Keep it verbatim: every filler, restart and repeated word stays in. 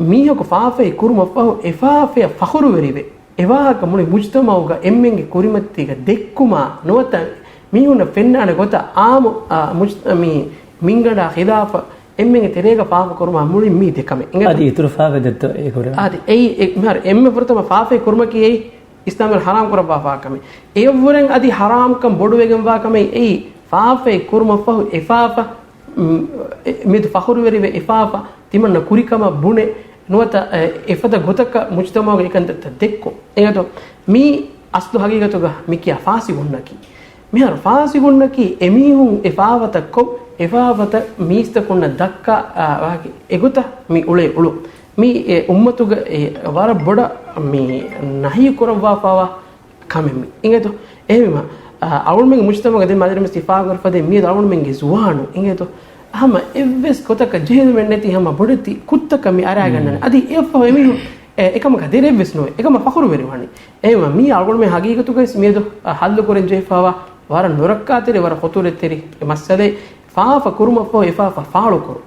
މީހަކު ފާފައެއް ކުރުމަށްފަހު އެ ފާފަޔަށް ފަޚުރުވެރިވެ، އެ ވާހަކަ މުޅި މުޖްތަމައުގަ އެންމެންގެ ކުރިމަތީގަ ދެއްކުމާ ނުވަތަ މީހުންނަށް ފެންނާނެ ގޮތަށް އާއްމު، އާ، މުޖް-، މި މިންގަނޑާ ޚިލާފަށް އެންމެންގެ ތެރޭގަ ފާފަ ކުރުމާ މުޅިން މީ ދެ ކަމެއް. އެނގޭތޯ؟ އަދި އިތުރު ފާފައެއް ދެއްތޯ އެ ކުރެވޭ؟ އަދި އެއީ އެ-، މިހާރު އެންމެ ފުރަތަމަ ފާފައެއް ކުރުމަކީ އެއީ އިސްލާމް ދީނުން ޙަރާމް ކުރައްވާފާ ކަމެއް. އެއަށްވުރެން އަދި ޙަރާމްކަން ބޮޑުވެގެންވާ ކަމެއް އެއީ، ފާފައެއް ކުރުމަށްފަހު އެ ފާފަ، މް، އެ، މިއަދު ފަޚުރުވެރިވެ އެ ފާފަ ތިމަންނަ ކުރިކަމަށް ބުނެ، ނުވަތަ، އެ، އެފަދަ ގޮތަކަށް މުޖްތަމައުގެ އެކަންތައްތައް ދެއްކުން. އެނގޭތޯ؟ މީ އަސްލު ހަގީގަތުގަ މި ކިޔާ ފާސިގުންނަކީ. މިހާރު ފާސިގުންނަކީ އެމީހުން އެ ފާފަތައް ކޮށް، އެ ފާފަތައް މީސްތަކުންނަށް ދައްކާ، އާ، ވާހަކަ އެގޮތަށް މި އުޅޭ އުޅުން. މީ އެ އުއްމަތުގެ އެ ވަރަށް ބޮޑަށް މި ނަހީ ކުރައްވާފާވާ ކަމެއް މި. އިނގޭތޯ؟ އެހެންވީމަ، އަ، އަޅުގަނޑުމެންގެ މުޖްތަމައުގަ ދެން މަދަރިމަސް ތިފާގުރަފަދޭ މިއަދު އަޅުގަނޑުމެންގެ ޒުވާނު، އިނގޭތޯ؟ ހަމަ އެއްވެސް ގޮތަކަށް ޖެހެލުމެއް ނެތި ހަމަ ބޮޑެތި ކުށްތަކަށް މި އަރާގަންނަނީ. އަދި އެއަށްފަހު އެމީހުން އެ، އެކަމަކަށް ދެރަވެސް ނުވޭ. އެކަމަށް ފަޚުރުވެރި ވާނީ. އެހެންވީމަ މީ އަޅުގަނޑުމެން ހަގީގަތުގައި މިއަދު، އަ، ހައްލު ކުރަން ޖެހިފާވާ ވަރަށް ނުރައްކާތެރި، ވަރަށް ޚުތޫރަތްތެރި މައްސަލައެއް. ފާފަ ކުރުމަށްފަހު އެ ފާފަ ފާޅުކުރުން.